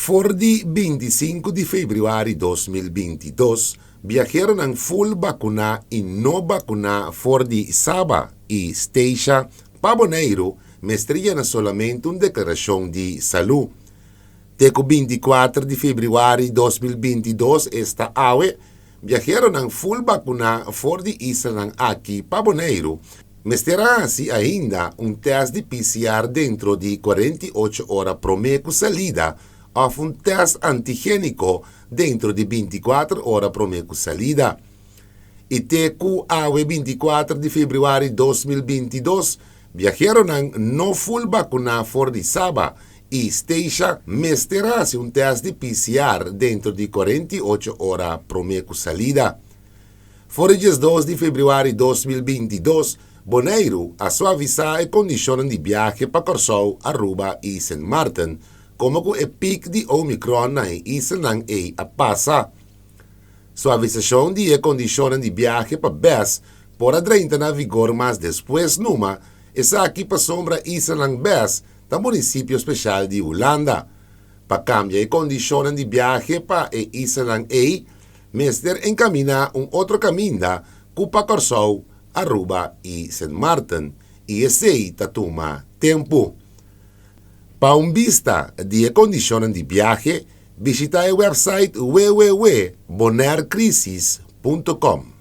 For di 25 di febrüari 2022, biaheronan full bakuná i no bakuná for di Saba i Statia pa Boneiru mester yena solamente un deklarashon di salú. Te ku 24 di febrüari 2022, esta awe, biaheronan full bakuná for di islanan aki pa Boneiru mester a hasi ainda un tèst di PCR dentro di 48 ora promé ku salida òf un tèst antigéniko dentro di 24 ora promé ku salida. I te ku awe 24 di febrüari 2022, biaheronan no full bakuná for di Saba i Statia mester hasi un tèst di PCR dentro di 48 ora promé ku salida. For di 12 di febrüari 2022, Boneiru a suavisá e kondishonnan di biahe pa Kòrsou, Aruba i Sint Maarten, komo ku e pik di Omicron na e islanan ei a pasa. Suavisashon di e kondishonnan di biahe pa BES por a drenta na vigor mas despues numa, esaki pasobra islanan BES ta munisipio speshal di Hulanda. Pa kambia e kondishonnan di biahe pa e islanan ei, mester enkaminá un otro kaminda ku pa Kòrsou, Aruba i Sint Maarten, i esei ta tuma tempu. Pa un bista di e kondishonnan di biahe, bishitá e wèpsait www.bonairecrisis.com.